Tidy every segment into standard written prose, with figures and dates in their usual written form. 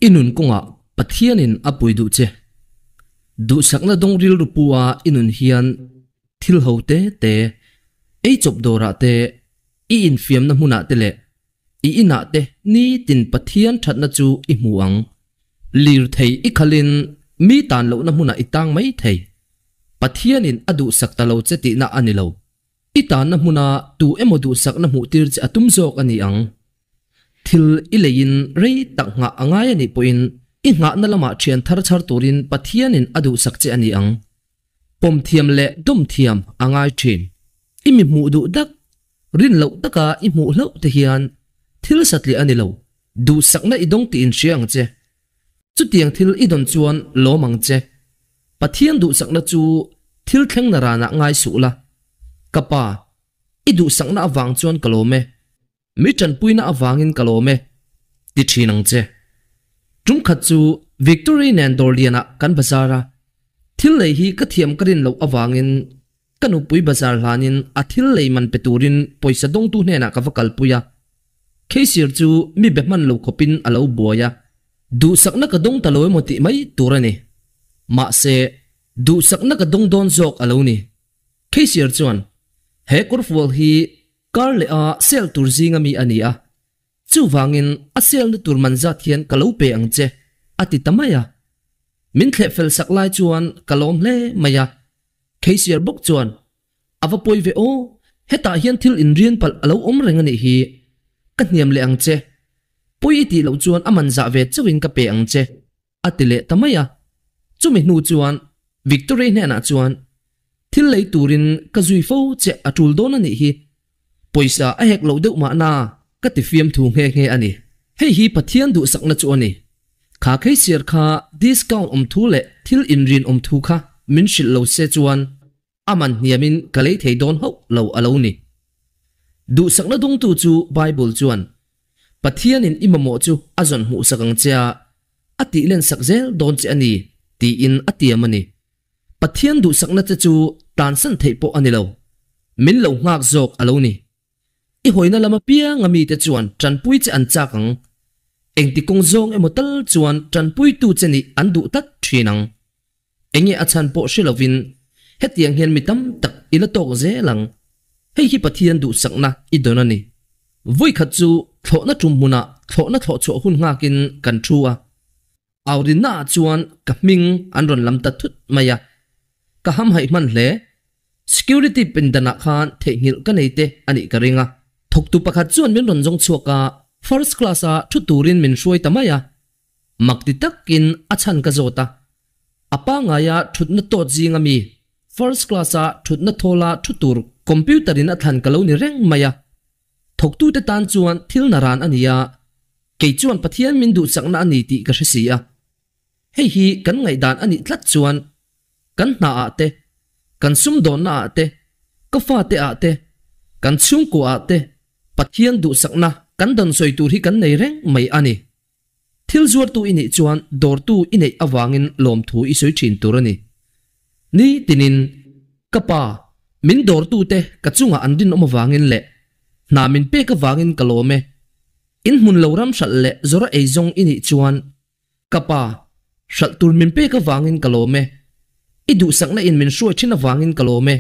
I nun kawngah Pathianin a pui duh che. Duhsakna dawng rilru pu a i nun hian thil ho te te, ei chawp dawrah te, i infiamna hmunah te leh i inah te nitin Pathian thatna chu i hmu ang. Lirthei i khalin mi tan lohna hmunah i tang mai thei. Pathianin a duhsak ta lo che tihna a ni lo. I tanna hmuna tu emaw duhsakna hmuhtir che a tum zawk a ni ang. Thil i leiin rei tak nghah a ngai a nih pawhin i nghahna lamah thian thar chhar turin Pathianin a duhsak che a ni ang. Pawm thiam leh dawm thiam a ngai thin. I mi hmuh duh dak, rin loh taka i hmuh hlauh te hian thil satliah a ni lo. Duhsakna i dawng tih inhria ang che. Chutiang thil i dawn chuan lawm ang che. Pathian duhsakna chu thil thleng na ranah ngai suh la. Ka pa, i duhsakna avang chuan ka lawm e. Mi tanpuina avangin ka lawm e, ti thin ang che. Tum khat chu Victory nen dawr lianah kan bazar a, thil lei hi ka thiam ka rin loh avangin ka nupui bazar hlanin a thil lei man pe turin pawisa dawngtu hnenah ka va kalpui a. Kheisir chu mi be hman lo khawpin a lo buai a, duhsakna ka dawng ta lo emaw tih mai tur a ni. Mahse, duhsakna ka dawng dawn zawk a lo ni. Kheisir chuan, He kawrfual hi kar leh a sel tur zinga mi a ni a, chuvangin a selna tur man zat hian ka lo pe ang che, a ti ta mai a. Min thleh fel sak lai chuan ka lawm hle mai a. Kheisir bawk chuan, A va pawi ve aw, hetah hian thil inrian palh a lo awm reng a nih hi. Ka hniam leh ang che. Pawi i tih loh chuan a man zah ve chauhin ka pe ang che, a ti leh ta mai a. Chumi hnu chuan Victory hnenah chuan, Thil lei turin ka zui fo che a tul dawn a nih hi. Pawisa a hek loh deuh mahna ka ti fiamthu nghe nghe a ni. Hei hi Pathian duhsakna chu a ni. Kha kheisiar kha discount awm thu leh thil inrin awm thu kha min hrilh lo se chuan A man hniamin ka lei thei dawn hauh lo a lo ni. Duhsakna dawngtu chu Bible chuan, Pathianin i mamawh chu a zawn hmuhsak ang che a, a tih lensak zel dawn che a ni, tiin a tiam a ni. Pathian duhsakna che chu tlansan theih pawh a ni lo. Min lo nghak zawk a lo ni. I hawina lam apianga mite chuan tanpui che an chak ang. Engti kawng zawng emaw tal chuan tanpuitu che nih an duh tlat thin ang. Enge a chhan pawh hre lovin hetiang hian mi tam tak i la tawk zel ang. Hei hi Pathian duhsakna i dawn a ni. Vawikhat chu thlawhna tum hmunah thlawhna thlawh chhuah hun nghakin kan thu a. Aurinnaah chuan ka hming an rawn lam ta thut mai a. Ka hamhaih hman hle. Security pindanah khan theihnghilh ka nei te a nih ka ring a. Thawktu pakhat chuan min rawn zawng chhuak a, first class-a thu turin min hruai ta mai a. Mak ti takin a chhan ka zawt a. A pangaia thutna tawt zinga mi, first class-a thutna thawla thu tur computer-in a thlan ka lo ni reng mai a. Thawktute tan chuan thil naran a ni a, kei chuan Pathian min duhsakna a ni tih ka hre si a. Hei hi kan ngaihdan a nih tlat chuan kan hna ah te, kan sumdawnna ah te, ka fate ah te, kan chhungkua ah te Pathian duhsakna kan dawn sawi tur hi kan nei reng mai a ni. Thil zuartu i nih chuan dawrtu i neih avangin lawmthu i sawi thin tur a ni. Ni tinin, Ka pa, min dawrtute ka chungah an rinawm avangin leh hna min pek avangin ka lawm e. In hmun lo ram hralh leh zawra ei zawng i nih chuan, Ka pa, hralh tur min pek avangin ka lawm e. I duhsakna in min hruai thin avangin ka lawm e.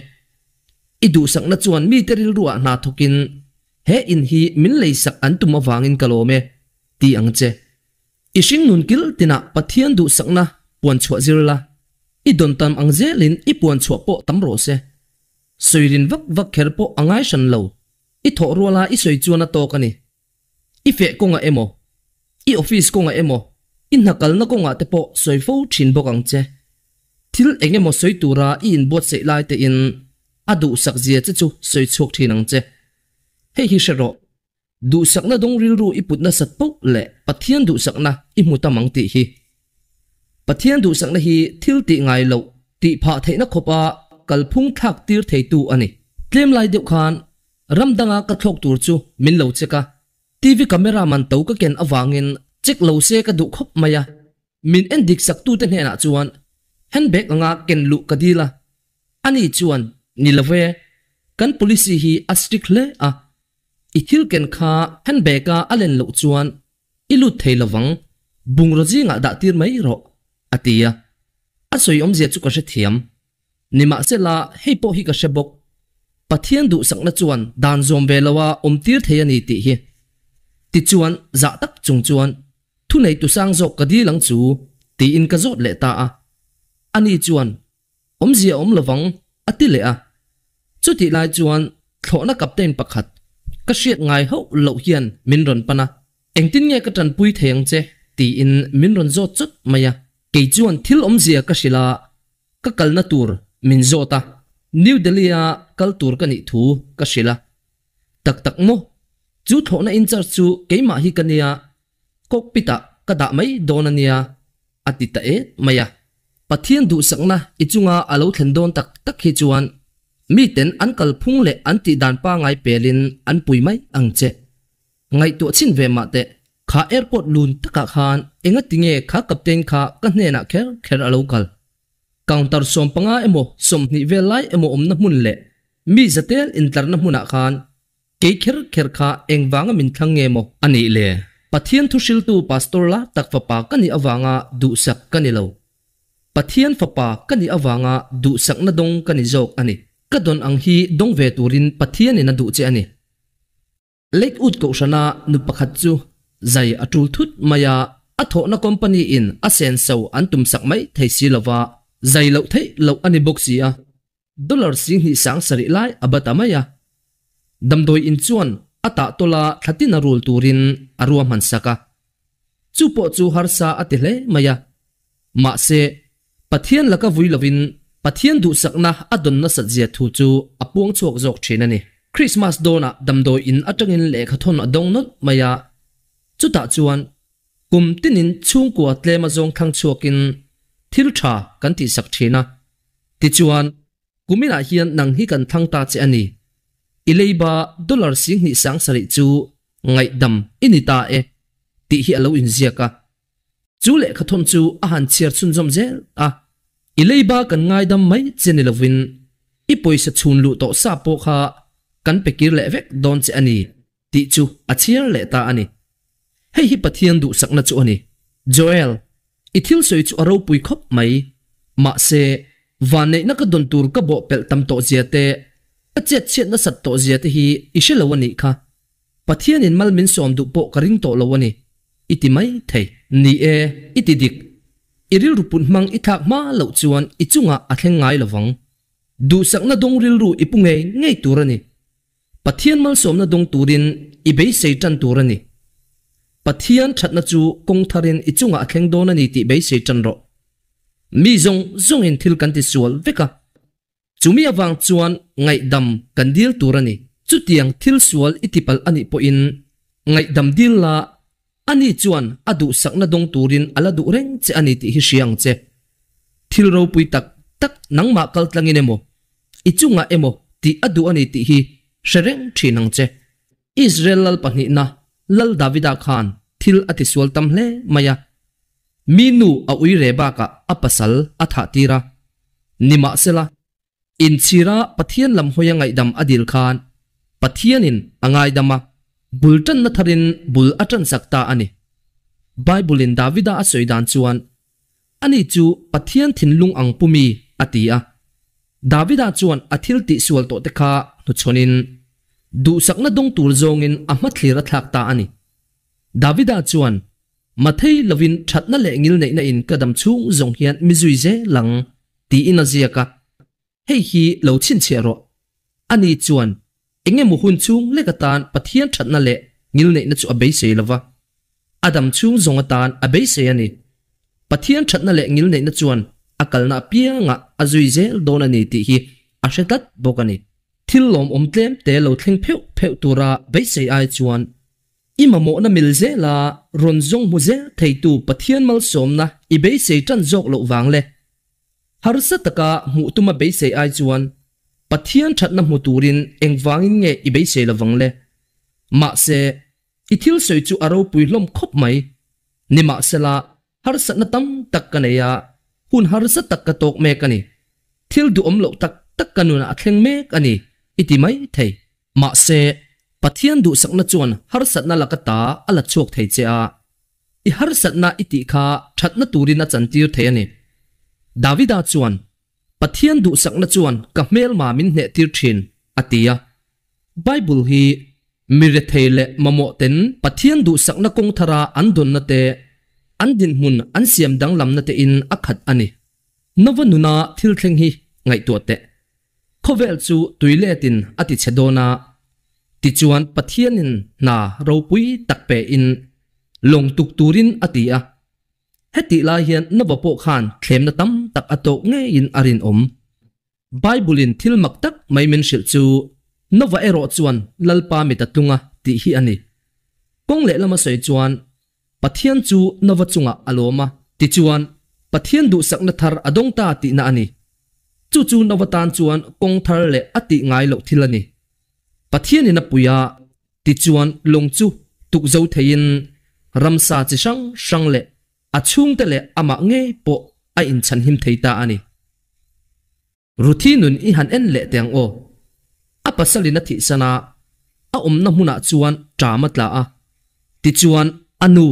I duhsakna chuan mite rilruah hna thawkin he in hi min leisak an tum avangin ka lawm e. Ti ang che. I hringnun kil tinah Pathian duhsakna puan chhuah zir la, i dawn tam ang zelin i puan chhuah pawh tam rawh se. Sawirin vak vak kher pawh a ngai hran lo, i thawh ruala i sawi chuan a tawk a ni. I feh kawngah emaw, i office kawngah emaw, i hna kalna kawngah te pawh sawi fo thin bawk ang che. Thil eng emaw sawi tura i inbuatsaih lai tein a duhsak zia che chu sawi chhuak thin ang che. Hei hi hre rawh. Duhsakna dawng rilru i put nasat poh leh Pathian duhsakna i hmu tam ang tih hi. Pathian duhsakna hi thil tih ngai loh tih phah theihna khawpa kalphung thlak tir theitu a ni. Tlem lai deuh khan ram danga ka thlawk tur chu min lo check a, TV camera man to ka ken avangin check lo se ka duh khawp mai a. Min en dik saktute hnenah chuan handbag anga ken luh ka dil a, ani chuan ni lo ve, kan policy hi a strict hle a, i thil ken kha handbag-a a len loh chuan i lut thei lovang, Bungraw zingah dah tir mai rawh, a ti a. A sawi awmzia chu ka hrethiam. Nimahsela, hei pawh hi ka hre bawk. Pathian duhsakna chuan dan zawm ve loa awm tir thei a ni tih hi. Tichuan, zah tak chung chuan, Thuneitu sang zawk ka dil ang chu, tiin ka zawt leh ta a. Ani chuan, Awmzia awm lovang, a ti leh a. Chutih lai chuan thlawhna captain pakhat ka hriat ngai hauh loh hian min rawn pan a, Engtin nge ka tanpui thei ang che? tiin min rawn zawt chawt mai a. Kei chuan thil awmzia ka hrilh a, ka kalna tur min zawt a, New Delhi-a kal tur ka nih thu ka hrilh a. Tak tak maw? Chu thlawhna in-charge chu keimah hi ka nia, cockpit-ah ka dah mai dawn a nia, a ti ta et mai a. Pathian duhsakna i chunga a lo thlen dawn tak tak hi chuan miten an kalphung leh an tihdan pangai pelin an pui mai ang che. Ngaihtuah chhin ve mah teh, kha airport lun takah khan engati nge kha captain kha ka hnenah kher kher a lo kal? Counter 15 emaw 20 vel lai emaw awmna hmun leh mi zatel intlarna hmunah khan kei kher kher kha engvanga min thlang nge maw a nih le? Pathian thuhriltu pastor la tak fapa ka nih avanga duhsak ka ni lo. Pathian fapa ka nih avanga duhsakna dawng ka ni zawk a ni. Ka dawn ang hi dawng ve turin Pathianin a duh che a ni. Lakewood kohhrana nu pakhat chu zai a tul thut mai a, a thawhna company in a senso an tumsak mai thei si lova, zai loh theih loh a ni bawk si a, dollar 20 sarih lai a ba ta mai a. Damdawi in chuan a tah tawla thlatin a rul turin a ruahman sak a. Chu pawh chu harsa a ti hle mai a. Mahse, Pathian laka vui lovin Pathian duhsakna a dawn nasat zia thu chu a puang chhuak zawk thin a ni. Krismas dawnah damdawi in atangin lehkha thawn a dawng nawlh mai a, chutah chuan kum tinin chhungkua tlem a zawng thlang chhuakin thil tha kan tihsak thin a. Tichuan, kuminah hian nang hi kan thlang ta che a ni. I leiba dollar 20 sarih chu ngaihdam i ni ta e tih hi a lo inziak a. Chu lehkha thawn chu a han chhiar chhunzawm zel a, I leiba kan ngaidam mai che ni lovin i pawisa chhun luh tawh sa pawh kha kan pe kir leh vek dawn che a ni tih chu a chhiar leh ta a ni. Hei hi Pathian duhsakna chu a ni. Joel, i thil sawi chu a ropui khawp mai. Mahse, vanneihna ka dawn tur ka bawh pelh tam tawh zia te, ka chet chhiat nasat tawh zia te hi i hre lo a nih kha. Pathianin mal min sawm duh pawh ka ring tawh lo a ni, i ti mai thei. Ni e, i ti dik. I rilru put hmang i thlak hma loh chuan i chungah a thleng ngai lo vang. Duhsakna dawng rilru i pu ngei ngei tur a ni. Pathian malsawmna dawng turin i beisei tan tur a ni. Pathian thatna chu kawng tharin i chungah a thleng dawn a ni tih beisei tan rawh. Mi zawng zawngin thil kan ti sual vek a. Chumi avang chuan ngaihdam kan dil tur a ni. Chutiang thil sual i tipalh a nih pawhin ngaihdam dil la, ani chuan a duhsakna dawng turin a la duh reng che a ni tih hi hria ang che. Thil ropui tak tak nangmah kal tlangin emaw, i chungah emaw tih a duh a ni tih hi hre reng thin ang che. Israel lal pahnihna Lal Davida khan thil a tisual tam hle mai a. Mi nu a ui re bakah a pasal a thah tir a. Nimahsela, inchhira Pathian lam hawia ngaihdam a dil khan Pathianin a ngaidam a, bul tanna tharin bul a tansak ta a ni. Bible-in Davida a sawi dan chuan, Ani chu Pathian thinlung ang pu mi, a ti a. Davida chuan a thil tihsual tawhte kha hnuchhawnin, duhsakna dawng tur zawngin a hmathlir a thlak ta a ni. Davida chuan, Mathei lovin thatna leh ngilneihna in ka dam chhung zawng hian mi zui zel ang, tiin a ziak a. Hei hi lo chhinchhiah rawh. Ani chuan eng emaw hun chhung lek atan Pathian thatna leh ngilneihna chu a beisei lo va. A dam chhung zawng atan a beisei a ni. Pathian thatna leh ngilneihna chuan a kalna apiangah a zui zel dawn a ni tih hi a hre tlat bawk a ni. Thil lawmawm tlem te lo thleng pheuh pheuh tura beisei ai chuan I mamawhna mil zela rawn zawng hmu zel theitu Pathian malsawmna i beisei tan zawk loh vang le. Harsa taka hmuh tuma beisei ai chuan Pathian thatna hmu turin engvangin nge i beisei lovang le? Mahse, i thil sawi chu a ropui hlawm khawp mai. Nimahsela, harsatna tam tak ka nei a, hun harsa tak ka tawk mek a ni. Thil duhawm loh tak tak ka nunah a thleng mek a ni, i ti mai thei. Mahse, Pathian duhsakna chuan harsatna laka ta a la chhuak thei che a. I harsatna i tih kha thatna turin a chantir thei a ni. Davida chuan, Pathian duhsakna chuan ka hmelma min hnehtir thin, a ti a. Bible hi mi rethei leh mamawh ten Pathian duhsakna kawng thara an dawnna te, an dinhmun an siam danglamna te in a khat a ni. Nova nuna thil thleng hi ngaihtuah teh. Khawvel chu tui letin a ti chhe dawn a, tichuan Pathianin hna ropui tak pe in lawng tuk turin a ti a. Hetih lai hian Nova pawh khan thlemna tam tak a tawk ngeiin a rinawm. Bible-in thil mak tak mai min hrilh chu Nova erawh chuan Lalpa mit a tlung a tih hi a ni. Kawng lehlam a sawi chuan Pathian chu Nova chungah a lawm a, tichuan Pathian duhsakna thar a dawng ta tihna a ni. Chu chu Nova tan chuan kawng thar leh a tih ngai loh thil a ni. Pathianin a pui a, tichuan lawng chu tuk zo theiin ramsa chi hrang hrang leh a chhungte leh amah ngei pawh a inchhanhim thei ta a ni. Ruthi nun i han en leh teh ang aw. A pasalin a thihsan a, a awmna hmunah chuan ṭam a tla a. Tichuan, a nu,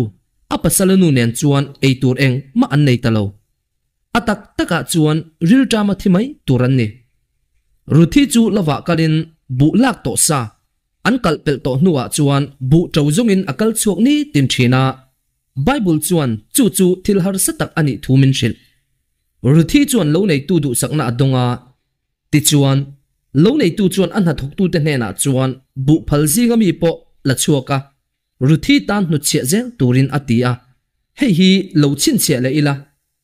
a pasala nu nen chuan ei tur eng mah an nei ta lo. A tak takah chuan rilṭam a thi mai tur an ni. Ruthi chu lovah kalin buh lak tawh sa an kalh pelh tawh hnuah chuan buh ṭo zawngin a kal chhuak nitin ṭhin a. Bible chuan chu chu thil harsa tak a nih thu min hrilh. Ruthi chuan lo neitu duhsakna a dawng a, tichuan, lo neitu chuan a hnathawktute hnenah chuan buh phal zinga mi pawh la chhuak a, Ruthi tan hnutchhiah zel turin a ti a. Hei hi lo chhinchhiah leh ila,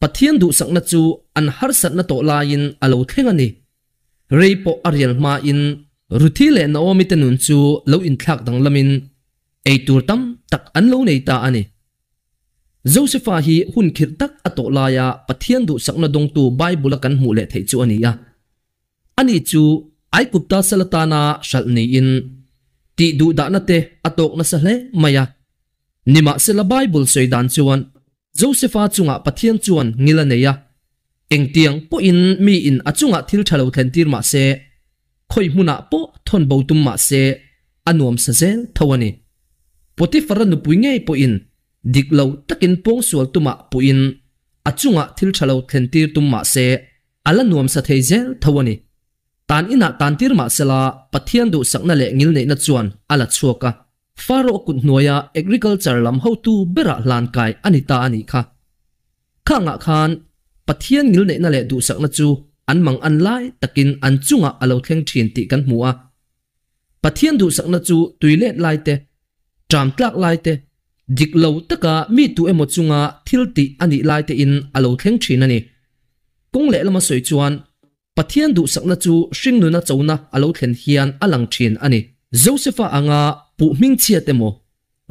Pathian duhsakna chu an harsatna tawh laiin a lo thleng a ni. Rei pawh a rial hmain Ruthi leh Naomi te nun chu lo inthlak danglamin ei tur tam tak an lo nei ta a ni. Josefa hi hun khirh tak a tawh laia Pathian duhsakna dawngtu Bible-a kan hmuh leh theih chu a ni a. Ani chu Aigupta sal atana hralh niin tih duhdahna te a tawk nasa hle mai a. Nimahsela Bible sawi dan chuan Josefa chungah Pathian chuan ngil a nei a, engtiang pawhin miin a chungah thil tha lo thlentir mah se, khawi hmunah pawh thawn bo tum mah se a nuam sa zel tho a ni. Potifara nupui ngei pawhin dik lo takin pawngsual tumah puhin a chungah thil tha lo thlentir tum mah se a la nuam sa thei zel tho a ni. Tan inah tantir mah sela Pathian duhsakna leh ngilneihna chuan a la chhuak a. Pharaoh kut hnuaia agriculture lam hotu berah hlankai a ni ta a nih kha. Khangah khan Pathian ngilneihna leh duhsakna chu an mang an lai takin an chungah a lo thleng thin tih kan hmu a. Pathian duhsakna chu tui let lai te, ṭam tlak lai te, dik lo taka mi tu emaw chunga thil tih a nih lai tein a lo thleng thin a ni. Kawng lehlama sawi chuan Pathian duhsakna chu hringnuna chona a lo thlen hian a lang thin a ni. Josefa anga puh hmingchhiat emaw,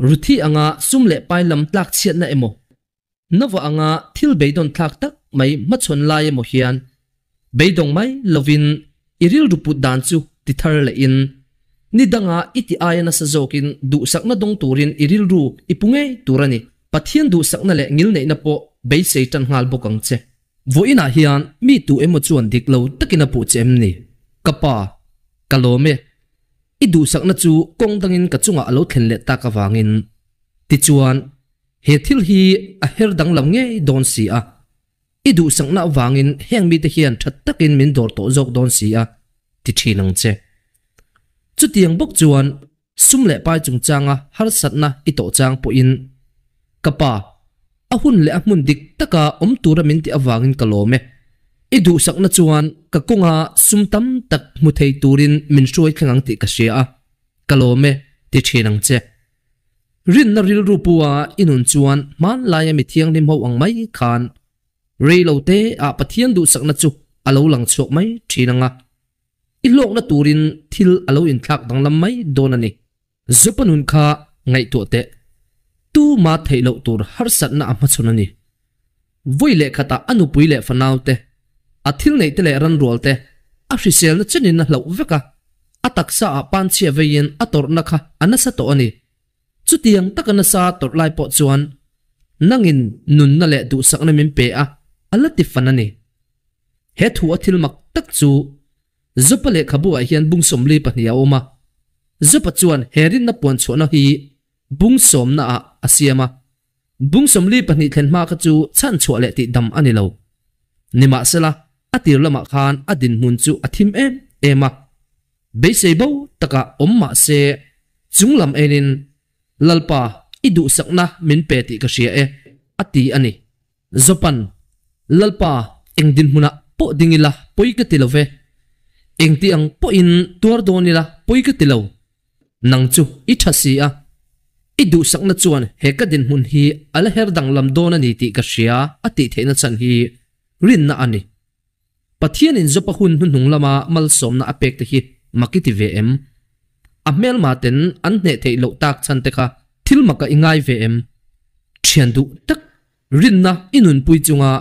Ruthi anga sum leh pai lam tlak chhiatna emaw, Nova anga thil beidawn thlak tak mai hmachhawn lai emaw hian beidawng mai lovin i rilru put dan chu ti thar lehin ni danga i ti aia nasa zawkin duhsakna dawng turin i rilru i pu ngei tur a ni. Pathian duhsakna leh ngilneihna pawh beisei tan nghal bawk ang che. Vawiinah hian mi tu emaw chuan dik lo takin a puh che em ni? Ka pa, ka lawm e. I duhsakna chu kawng dangin ka chungah a lo thlen leh tak avangin. Tichuan, he thil hi a her danglam ngei dawn si a. I duhsakna avangin heng mite hian tha takin min dawr tawh zawk dawn si a, ti thin ang che. Chutiang bawk chuan Sum leh pai chungchanga harsatna i tawh chang pawhin, Ka pa, a hun leh a hmun dik taka awm tura min tih avangin ka lawm e. I duhsakna chuan ka kawnga sum tam tak hmu thei turin min hruai thleng ang tih ka hria a, ka lawm e, ti thin ang che. Rinna rilru pua i nun chuan hmanlaia mi thianghlim ho ang mai khan rei lo te ah Pathian duhsakna chu a lo lang chhuak mai thin ang a. I hlawkna turin thil a lo inthlak danglam mai dawn a ni. Zupa nun kha ngaihtuah teh. Tuma theih loh tur harsatna a hmachhawn a ni. Vawi leh khatah a nupui leh fanau te, a thil neih te leh ranrual te a hriselna chenin a hlauh vek a, a taksa ah panchhia veiin a tawrhna kha a nasa tawh a ni. Chutiang taka nasa tawrh lai pawh chuan nangin nunna leh duhsakna min pe a, a la ti fan a ni. He thu a thil mak tak chu Jopa lehkhabu ah hian bung 42 a awm a. Jopa chuan he rinna puan chhuahna hi bung sawmna ah a siam a. Bung 42 thlen hma kha chu chhanchhuah leh tihdam a ni lo. Nimahsela, a tir lamah khan a dinhmun chu a thim em em a. Beisei bo taka awm mah se, chung lam enin, Lalpa, i duhsakna min pe tih ka hria e, a ti a ni. Zopan, Lalpa, eng dinhmunah pawh ding ila pawi ka ti lo ve. Engti ang pawhin tuar dawn ila pawi ka ti lo. Nang chu i tha si a, i duhsakna chuan he ka dinhmun hi a la her danglam dawn a ni tih ka hria a tih theihna chhan hi rinna a ni. Pathianin Jopa hun hnuhnung lama malsawmna a pek te hi mak i ti ve em? A hmelma ten an hneh theih loh tak chhan te kha thil maka i ngai ve em? Thian duh tak Rinna i nunpui chunga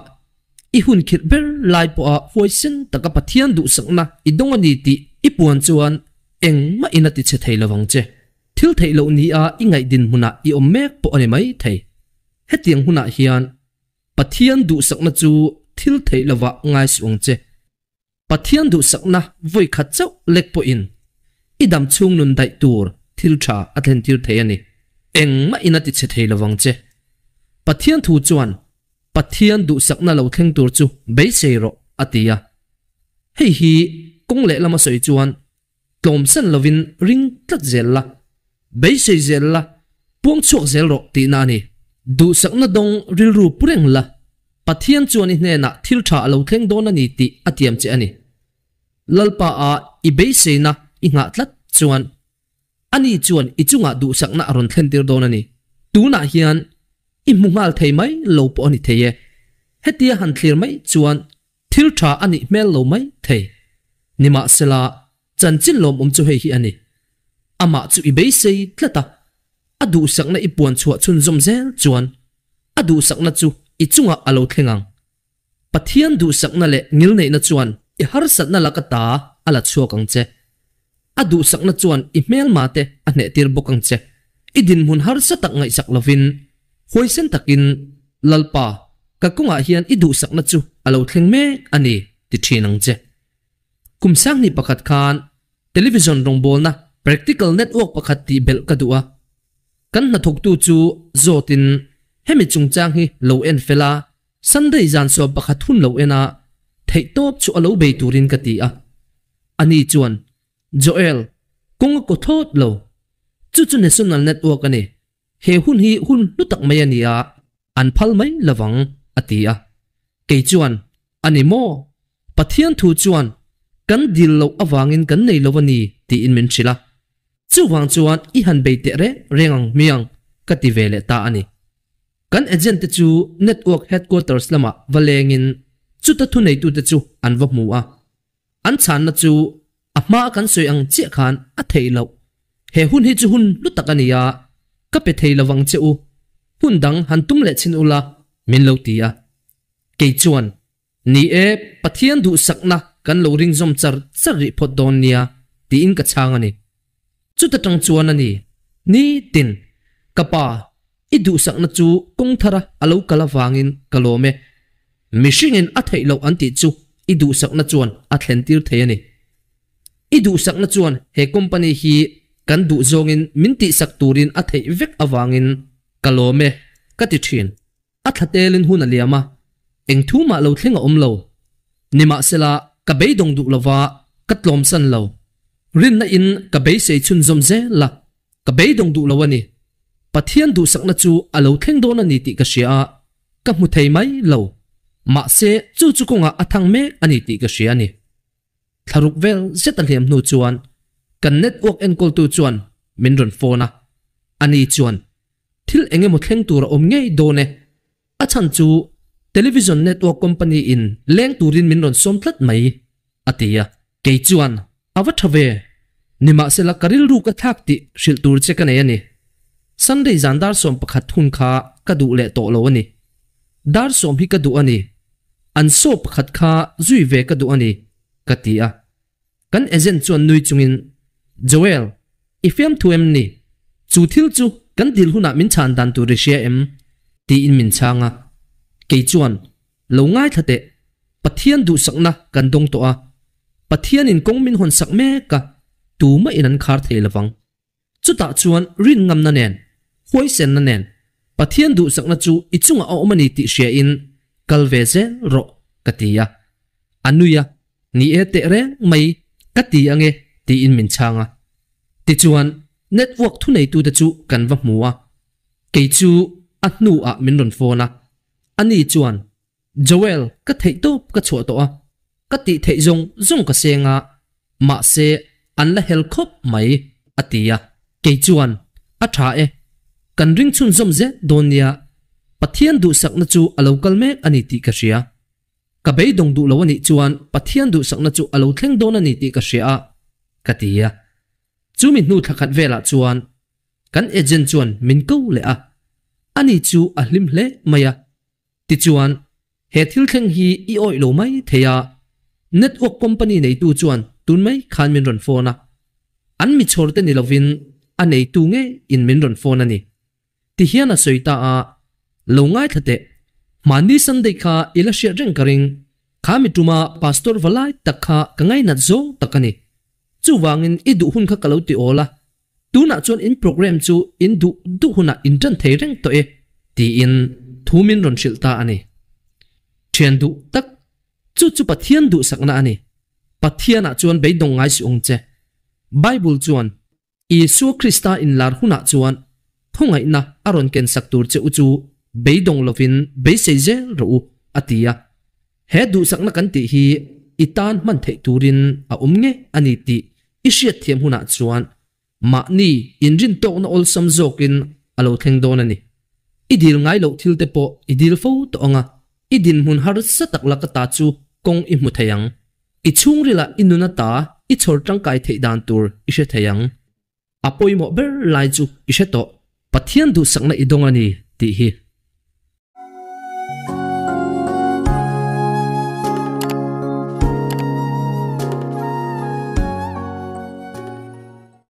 i hun khirh ber lai pawha huaisen taka Pathian duhsakna i dawng a ni tih i puan chuan engmah in a ti chhe thei lovang che. Thil theih loh nia i ngaih dinhmunah i awm mek pawh a ni mai thei. Hetiang hunah hian Pathian duhsakna chu thil theih lovah ngai suh ang che. Pathian duhsakna vawi khat chauh lek pawhin i dam chhung nun daih tur thil tha a thlentir thei a ni. Engmah in a ti chhe thei lovang che. Pathian thu chuan Pathian duhsakna lo thleng tur chu beisei rawh a ti a. Hei hi kawng lehlam a sawi chuan Tlawmsan lovin ring tlat zel la, beisei zel la, puang chhuak zel rawh tihna a ni. Duhsakna dawng rilru pu reng la, Pathian chuan i hnenah thil tha a lo thleng dawn a ni tih a tiam che a ni. Lalpa a i beiseina i nghah tlat chuan ani chuan i chungah duhsakna a rawn thlentir dawn a ni. Tunah hian i hmu nghal thei mai lo pawh a ni thei e. Hetia han thlir mai chuan Thil tha a nih hmel lo mai thei. Nimahsela, chanchin lawmawm chu hei hi a ni. Amah chu i beisei tlat a, a duhsakna i puan chhuah chhunzawm zel chuan a duhsakna chu i chungah a lo thleng ang. Pathian duhsakna leh ngilneihna chuan i harsatna laka ta a la chhuak ang che. A duhsakna chuan i hmelma te a hnehtir bawk ang che. I dinhmun harsa tak ngaihsak lovin, huaisen takin, Lalpa, ka kawngah hian i duhsakna chu a lo thleng mek a ni, ti thin ang che. Kum sanghnih pakhat khan television rawngbawlna practical network pakhat tih belh ka duh a. Kan hnathawktu chu zawtin hemi chungchang hi lo en fel a, Sunday zan sawm pakhat hun lo en a, theihtawp chu a lo bei turin ka ti a. Ani chuan, Joel, kawng a kaw thlawt lo. Chu chu National Network a ni. He hun hi hun hlu tak mai a ni a, an phal mai lovang, a ti a. Kei chuan, A ni maw? Pathian thu chuan kan dil loh avangin kan nei lo a ni, tiin min hrilh a. Chuvang chuan i han bei teh reng reng ang hmiang, ka ti ve leh ta a ni. Kan agent te chu network headquarters lamah va lengin chuta thuneitute chu an va hmu a. An chhanna chu a hmaa kan sawi ang chiah khan a theih loh. He hun hi chu hun hlu tak a ni a, ka pe thei lovang che u. Hun dang han tum leh chhin ula min lo ti a. Kei chuan, Ni e, Pathian duhsakna kan lo ring zawm char char rih phawt dawn nia tiin ka chhang a ni. Chuta tang chuan a ni, Nitin, ka pa, i duhsakna chu kawng thara a lo kal avangin ka lawm e. Mihringin a theih loh an tih chu i duhsakna chuan a thlentir thei a ni. I duhsakna chuan he company hi kan duh zawngin min tihsak turin a theih vek avangin ka lawm e, ka ti thin. A thla telin hun a liam a, eng thu mah lo thleng a awm lo. Nimahsela, ka beidawng duh lova, ka tlawmsan lo. Rinna in ka beisei chhunzawm zel a, ka beidawng duh lo a ni. Pathian duhsakna chu a lo thleng dawn a ni tih ka hria a, ka hmu thei mai lo. Mahse, chu chu kawngah a thang mek a ni tih ka hria a ni. Thlaruk vel zet a hliam hnu chuan kan network enkawltu chuan min rawn phone a, ani chuan Thil eng emaw thleng tur a awm ngei dawn e. A chhan chu Television Network Company in leng turin min rawn sawm tlat mai, a ti a. Kei chuan, A va tha ve. Nimahsela ka rilru ka thlak tih hrilh tur che ka nei a ni. Sunday zan dar 11 hun kha ka duh leh tawh lo a ni. Dar sawm hi ka duh a ni. An saw pakhat kha zui ve ka duh a ni, ka ti a. Kan agent chuan nui chungin, Joel, i fiamthu em ni? Chu thil chu kan dil hunah min chhan dan tur i hria em? tiin min chhang a. Kei chuan, Lo ngaithla teh, Pathian duhsakna kan dawng tawh a, Pathianin kawng min hawnsak mek a, tumah in an khar thei lovang. Chutah chuan rin ngamna nen, huaisenna nen, Pathian duhsakna chu i chungah a awm a ni tih hriain kal ve zel rawh, ka ti a. A nui a, Ni e tehreng mai ka ti ange tiin min chhang a. Tichuan, network thuneitute chu kan va hmu a, kei chu a hnuah min rawn phone a. Ani chuan, Joel, ka theih tawp ka chhuah tawh a, ka tih theih zawng zawng ka seng a, mahse an la hel khawp mai, a ti a. Kei chuan, A tha e, kan ring chhunzawm zel dawn nia, Pathian duhsakna chu a lo kal mek a ni tih ka hria. Ka beidawng duh lo a nih chuan Pathian duhsakna chu a lo thleng dawn a ni tih ka hria a, ka ti a. Chumi hnu thla khat velah chuan kan agent chuan min ko leh a, ani chu a hlim hle mai a. Tichuan, he thil thleng hi i awih lo mai thei a, network company neitu chuan tun mai khan min rawn phone a, an mi chhawr te ni lovin a neitu ngeiin min rawn phone a ni. Ti hian a sawi ta a, Lo ngaithla teh, hmanni Sunday kha i la hriat reng ka ring, kha mi tuma Pastor va lai tak kha ka ngainat zawng tak a ni. Chuvangin i duh hun kha ka lo ti awl a, tunah chuan in program chu in duh duh hunah in tan thei reng tawh e, tiin thu min rawn hrilh ta a ni. Thian duh tak, chu chu Pathian duhsakna a ni. Pathianah chuan beidawng ngai suh ang che. Bible chuan. Isua Krista inlar hunah chuan khawngaihna a rawn kensak tur che u chu beidawng lovin beisei zel rawh u, a ti a. He duhsakna kan tih hi i tan hman theih turin a awm nge a ni tih i hriatthiam hunah chuan mahni inrintawkna awlsam zawkin a lo thleng dawn a ni. I dil ngai loh thil te pawh i dil fo tawh ang a, i dinhmun harsa tak laka ta chu kawng i hmu thei ang. I chhungrilah i nun ata i chhawr tangkai theih dan tur i hre thei ang. A pawimawh ber lai chu i hre tawh. Pathian duhsakna i dawng a ni tih hi.